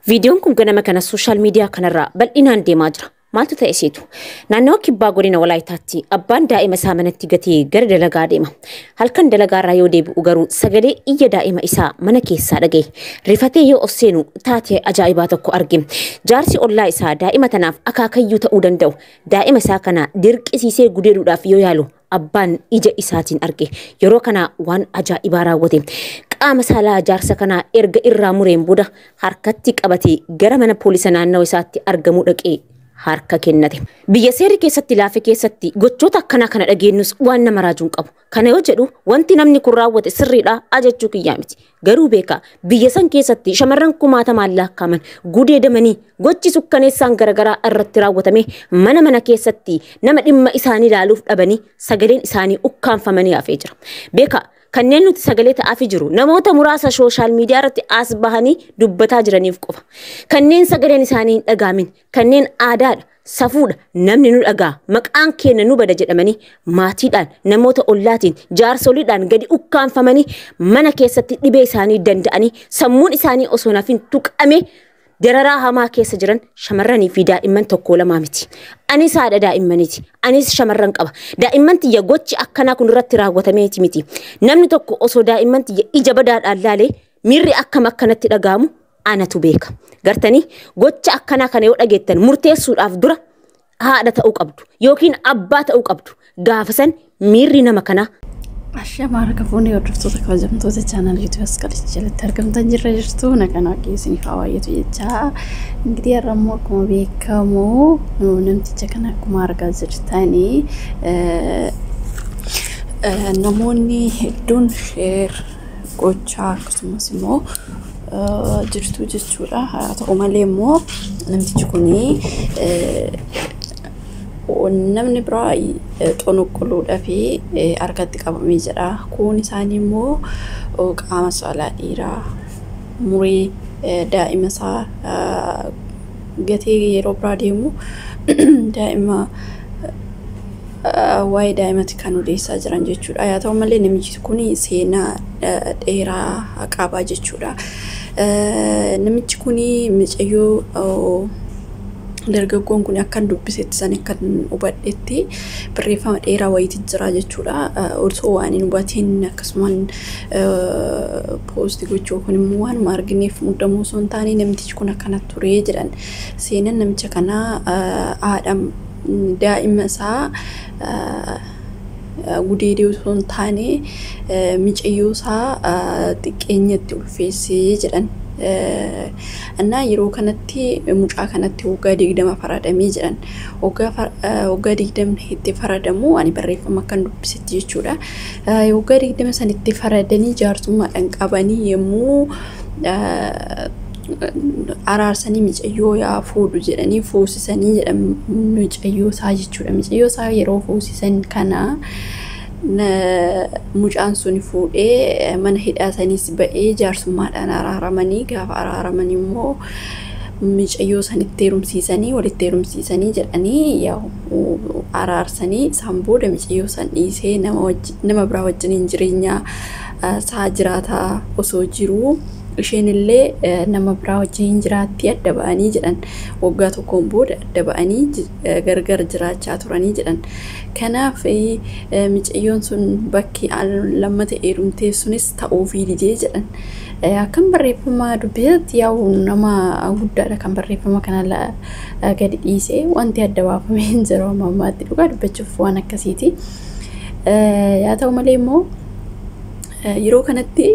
Viidiyoon kun ganama kana social media kanarraa bal'inaan deemaa jira. Maaltu ta'e seetu? Naannawa kibbaa godina Walaayitaatti abbaan daa'ima isaa manatti gatee gara dalagaa deema. Halkan dalagaarraa yoo deebi'u garuu sagalee iyya daa'ima isaa mana keessaa dhagaye. Rifatee yoo of seenu taatee ajaa'ibaa tokko arge. Jaarsi ollaa isaa daa'ima tanaaf akaakayyuu ta'uu danda'u. Daa'ima isaa kana dirqisiisee gudeeduudhaaf yoo yaalu abbaan ija isaatiin arge. Yeroo kana waan ajaa'ibaa raawwate. Qaama saalaa jaarsa kanaa erga irraa mureen booda harkatti qabatee gara mana poolisa naannawa isaatti argamuu dhaqee harka kennate. Biyya seerri keessatti laafe keessatti gochoota akkanaa kana dhageenyus waan nama raajuun qabu. Kana yoo jedhu wanti namni kun raawwate sirriidha jechuu kiyyaa miti. Garuu beekaa, biyya san keessatti shamarran kumaatamaan lakkaa'aman gudeedamanii gochi sukkaneessaan garaagaraa irratti raawwatame mana mana keessatti nama dhimma isaanii ilaaluuf dhabanii sagaleen isaanii ukkaanfamanii hafee jira. Beekaa, kanneen nuti sagalee ta'aafii jiru namoota muraasa social media irratti as bahanii dubbataa jiraniif qofa. Kanneen sagaleen isaanii hin dhagaamin, kanneen aadaadha, safuudha, namni nu dhagaa, maqaan keenya nu bada jedhamanii maatiidhaan, namoota ollaatiin, jaarsoliidhaan gadi ukkaanfamanii mana keessatti dhibee isaanii danda'anii sammuun isaanii osoo nafin tuqame dararaa hamaa keessa jiran shamarranii fi daa'imman tokko lamaa miti. Anis haadha daa'immaniiti. Anis shamarran qaba. Daa'imman tiyya gochi akkanaa kun irratti raawwatameeti miti. Namni tokko osoo daa'imman tiyya ija badaadhaan laalee miirri akkam akkanatti dhaga'amu anatu beeka. Gartanii gocha akkanaa kana yoo dhageettan murteessuudhaaf dura haadha ta'uu qabdu yookiin abbaa ta'uu qabdu. Gaafa san miirri nama kanaa. Ashamaa harka fuunee hordoftoota kabajamtoota channel YouTube Asqalichi jalatti argamtan, jirra jirtu, nagaan Waaqni isiniif haa baay'atu jechaa. Ingidihi har'a immoo akkuma beekamu namticha kana akkuma argaa jirtanii namoonni hedduun share gochaa akkasumas immoo jirtu jechuudha. Haa ta'u malee immoo namtichi kunii namni biraa xonoqqoluudhaaf harkatti qabamee jira. Kuun isaanii immoo qaama saalaa dhiiraa muree daa'ima isaa gatee yeroo biraa deemu daa'ima waa'ee daa'imatti kan odeessaa jiran jechuudha. Haa ta'u malee namichi kun seenaa dheeraa qaba jechuudha. Namichi kun mucayyoo dargaggoon kun akkan dubbisetti san akkan hubadhetti barreeffama dheeraa wayiitu jira jechuudha. Osoo waan hin hubatiin akkasumaan post gochuu kun immoo waanuma argineef muddamuu osoo hin taane namtichi kun akkana ture jedhan. Seenaan namicha kanaa haadha daa'ima isaa gudeedee osoo hin taane mucayyoo isaa xiqqeenyatti ulfeessee jedhan. Innaa yeroo kanatti mucaa kanatti waggaa 20 faradamee jedhan. Waggaa 20 itti faradamu ani barreeffama akkan dubbisetti jechuudha. Waggaa 20 san itti faradanii jaarsummaadhaan qabanii yommuu araarsanii mucayyoo yaa fuudhu jedhanii fuusisanii jedhan mucayyoo isaa jechuudha. Mucayyoo isaa yeroo fuusisan kana mucaan sun fuudhee mana hidhaa saniis ba'ee jaarsummaadhaan araaramanii, gaafa araaraman immoo mucayyoo sanitti heerumsiisanii, walitti heerumsiisanii jedhanii araarsanii, isaan booda mucayyoo san dhiisee nama biraa wajjiniin jireenya isaa jiraataa osoo jiruu isheen illee nama biraa wajjiniin jiraatti, adda ba'anii jedhan. Waggaa tokkoon booda adda ba'anii gargar jiraachaa turanii jedhan. Kanaaf mucayyoon sun bakki lammata heerumtee sunis ta'uufii didee jedhan. Akkan barreeffama dubbisetti yaa'u nama guddaadha kan barreeffama kana gadi dhiisee, wanti adda baafamee hin jiru amma ammaatti dhugaa dubbachuuf waan akkasiiti. Yaa ta'u malee immoo yeroo kanatti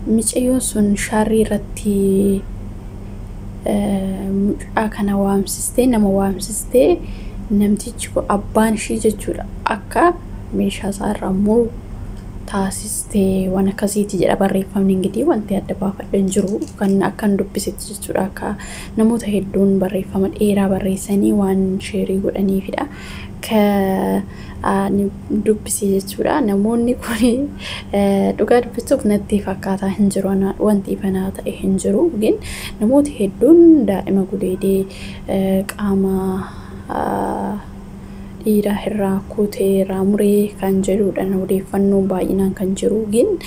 mucayyoon sun shaarrii irratti mucaa kana waamsistee, nama waamsistee, namtichi abbaan ishii jechuudha akka meeshaa isaa irraa muru taasistee, waan akkasiiti jedha barreeffamni. Ingidihi wanti adda baafadhe hin jiru kan akkan dubbisetti jechuudha, akka namoota hedduun barreeffama dheeraa barreessanii waan share godhaniifidha. Ka dubbise jechuudha. Namoonni kun dhugaa dubbachuuf natti fakkaataa hin jiru, wanti ifanaa ta'e hin jiru. Gin namoota hedduun daa'ima gudeedee qaama dhiiraa irraa kutee irraa muree kan jedhudha odeeffannoon baay'inaan kan jiru. Gin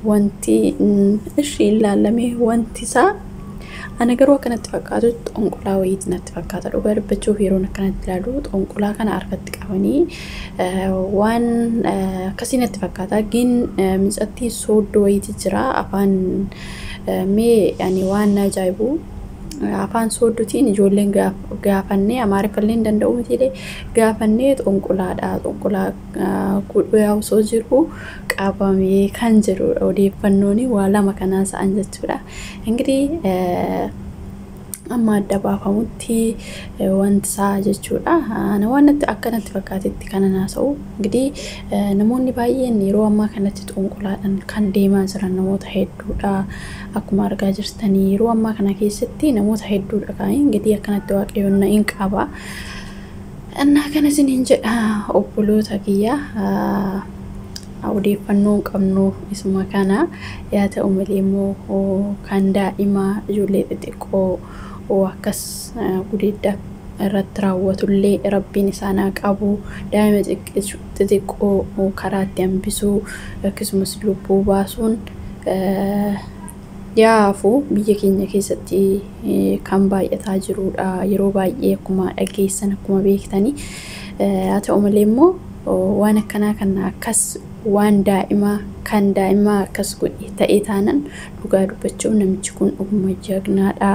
wanti ishii ilaalame wanti isaa Ana garuu akkanatti fakkaatu xonqolaa wayiiti natti fakkaata. Dhugaa dubbachuuf yeroon akkanatti ilaalu xonqolaa kana harkatti qabanii waan akkasii natti fakkaata. Gin micatti sooddoo wayiiti jira afaan mee ani waan na ajaa'ibu afaan sooddotiin ijoolleen gaafannee amaariffallee hin danda'u mitiilee gaafannee xonqolaadha. Xonqolaa godhuu osoo jiru qabamee kan jedhudha odeeffannoon waa lama kanaa sa'an jechuudha. Ingirii amma adda baafamutti wanti isaa jechuudha. Ana waan natti akkanatti fakkaatetti kana naasa'u. Ingirii namoonni baay'een yeroo ammaa kanatti xonqolaadhaan kan deemaa jiran namoota hedduudha. Akkuma argaa jirtanii yeroo ammaa kana keessatti namoota hedduudha kan ingirii akkanatti waaqayyoon na hin qaba. Innaa kana isiniin jedha obboloota kiyya odeeffannoo qabnu isuma kana yaa ta'u malee immoo kan daa'imaa ijoollee xixiqqoo akkas gudeedda irratti raawwatullee rabbiin isaan haa qabu. Daa'ima xixiqqoo karaatti hambisuu akkasumas lubbuu baasuun yaafu biyya keenya keessatti kan baay'ataa jirudha. Yeroo baay'ee akkuma dhageessan akkuma beektanii haa ta'u malee immoo waan akkanaa kana akkas waan daa'imaa kan daa'imaa akkas godhe ta'ee taanan dhugaa dubbachuuf namichi kun dhuguma jagnaadha.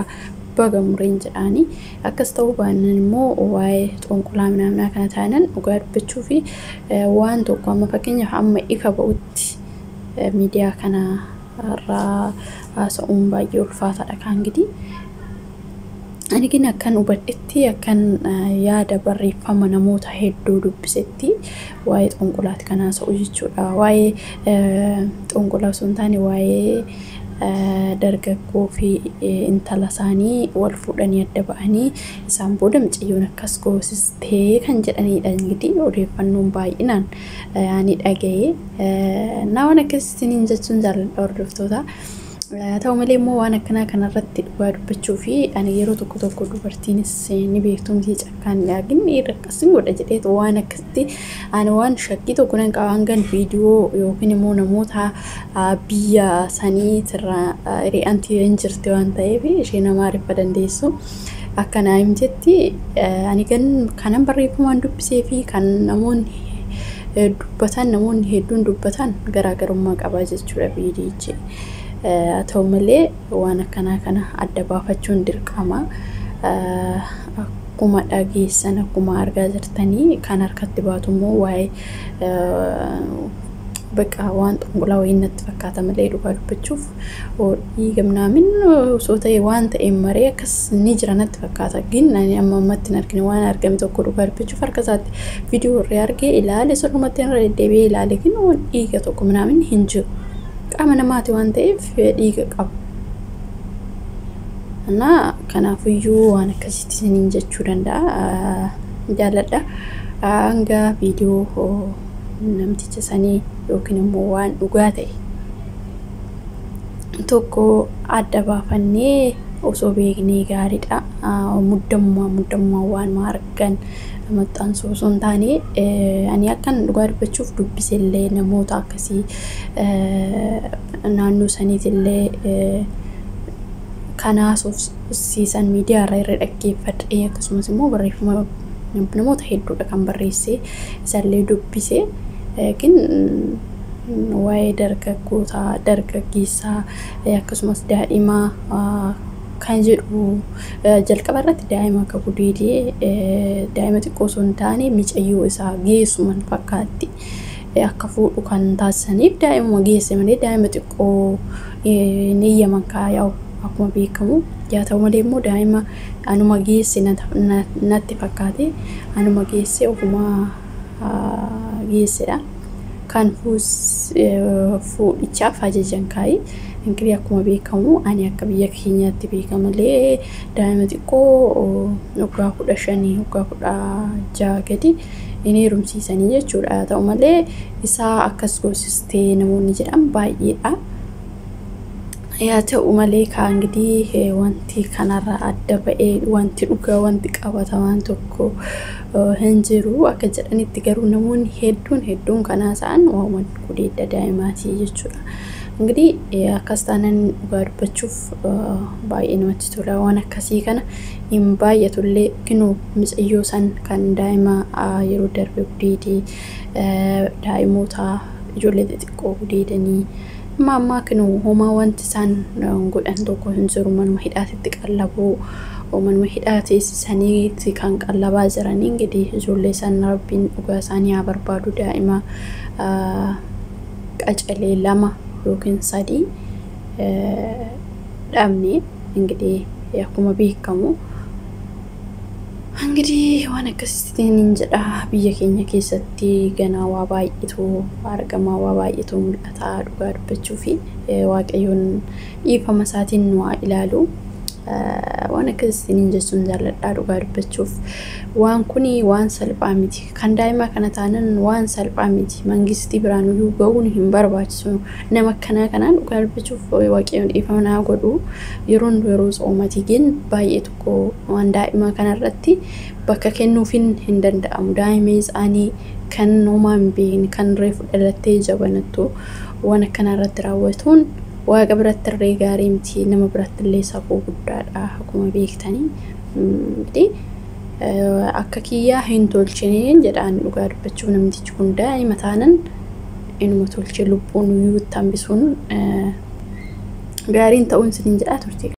Baga mureen jedhaanii akkas ta'uu baannaan immoo waa'ee xonqolaa minaaminaa kana taanan dhugaa dubbachuu fi waan tokko amma fakkeenyaaf amma ifa ba'utti miidiyaa kana irraa haasa'uun baay'ee ulfaataadha kan gidi. Ani gin akkan hubadhetti akkan yaada barreeffama namoota hedduu dubbisetti waa'ee xonqolaati kan haasa'u jechuudha. Waa'ee xonqolaa osoo hin taane waa'ee dargaggoo fi intala isaanii wal fuudhanii adda ba'anii isaan booda mucayyoon akkas goosistee kan jedhanidha. Ingirii odeeffannoon baay'inaan ani dhaga'e. Naa waan akkasittiin jechuun jaalladha hordoftoota. Ta'u malee immoo waan akkanaa kanarratti dhugaa dubbachuu fi ani yeroo tokko tokko dubartiinis ni beektu miti cakkaan yaagin dhiirri akkasiin godha jedheetu waan akkasitti ani waan shakkii tokko nan qaba hangan viidiyoo yookiin immoo namoota biyya sanii irraa hiri'antii hin jirti waan ta'eef ishee nama ariiffa dandeessu. Akka naa himtetti ani kanan barreeffamaan dubbisee fi kan namoonni dubbatan namoonni hedduun dubbatan garaagarummaa qaba jechuudha viidiyichi. Haa ta'u malee waan akkanaa kana adda baafachuun dirqama. Akkuma dhageessan akkuma argaa jirtanii kan harkatti baatu immoo waa'ee bakka waan xonqolaa wayii natti fakkaata malee dhugaa dubbachuuf dhiiga minaamin osoo ta'e waan ta'een maree akkas ni jira natti fakkaata. Gin ani amma ammatti hin argine waan argame tokko dhugaa dubbachuuf harka isaatti viidiyoo irra argee ilaale sirrumatti irra deddeebi'ee ilaale gin dhiiga tokko minaamin hin jiru. Qaama namaati waan ta'eef dhiiga qaba. Innaa kanaafiyyuu waan akkasitti isiniin jechuu danda'a. Jaalladha. Hanga viidiyoo namticha sanii yookiin immoo waan dhugaa ta'e tokko adda baafannee osoo beeknee gaariidha. Muddamummaa waan argan maxxansuu osoo hin taane ani akkan dhugaa dubbachuuf dubbisellee namoota akkasii naannoo saniitillee kan haasofsiisan miidiyaa irra irra dhaggeeffadhe akkasumas immoo barreeffama namoota hedduudha kan barreesse isallee dubbise. Gin waa'ee dargaggootaa dargaggeessaa akkasumas daa'imaa kan jedhu jalqaba irratti daa'ima akka gudeedee daa'ima xiqqoo osoo hin taane mucayyoo isaa geessuman fakkaatti akka fuudhu kan taasisaniif daa'imuma geesse malee daa'ima xiqqoo hin eeyyaman kaayaa'u akkuma beekamu. Yaa ta'u malee immoo daa'ima anuma geesse natti fakkaate anuma geesse ofuma geessedha. Kan fuudhichaaf ajajan kaayi. Ingirii akkuma beekamu ani akka biyya keenyaatti beekamalee daa'ima xiqqoo waggaa 15 waggaa 16 gadi hin heerumsiisanii jechuudha. Haa ta'u malee isaa akkas goosistee namoonni jedhan baay'eedha. Yaa ta'u malee kaa ingirii wanti kanarraa adda ba'ee wanti dhugaa wanti qabatamaan tokko hin jiru akka jedhanitti garuu namoonni hedduun kanaa isaan waanuma gudeedda daa'imaatii jechuudha. Ingidihi akkas taanaan dhugaa dubbachuuf baay'ee namatti tola. Waan akkasii kana hin baay'atullee kinoo micayyoo san kan daa'ima yeroo darbe gudeedee, daa'imoota ijoollee xixiqqoo gudeedanii, amma ammaa kinoo homaa wanti isaan godhan tokko hin jiru. Manuma hidhaatitti qallabuu, manuma hidhaa teessisaniiti kan qallabaa jiranii. Ingidihi ijoollee san Rabbiin dhugaa isaanii haa barbaadu. Daa'ima qacalee 2 yookiin 3 dhabne. Ingidihi akkuma beekamu ingidihi waan akkasiitiin hin jedha. Biyya keenya keessatti ganaa waa baay'eetu argama, waa baay'eetu mul'ata. Dhugaa dubbachuu fi Waaqayyoon dhiifama isaatiin nu haa ilaalu. Waan akkasiitiin jechuun jaalladha. Dhugaa dubbachuuf waan kuni waan salphaa miti. Kan daa'ima kana taanan waan salphaa miti. Mangistii biraan iyyuu ga'uun hin barbaachisu nama akkanaa kanaan. Dhugaa dubbachuuf Waaqayyoon dhiifama naa godhu. Yeroon yeroo tsoomatii gin baay'ee tokko waan daa'ima kanarratti bakka kennuufin hin danda'amu. Daa'ima isaanii kan homaa hin beekne, kan reefu dhalattee jabanattu waan akkanaa irratti raawwatuun Waaqa biratti illee gaarii miti, nama biratti illee safuu guddaadha akkuma beektanii. Akka kiyyaa hin tolchine jedhaan. Dhugaa dubbachuuf namtichi kun daa'ima taanan inuma tolche, lubbuun iyyuu itti hambisuun gaariin ta'uun isiniin jedhaa turte.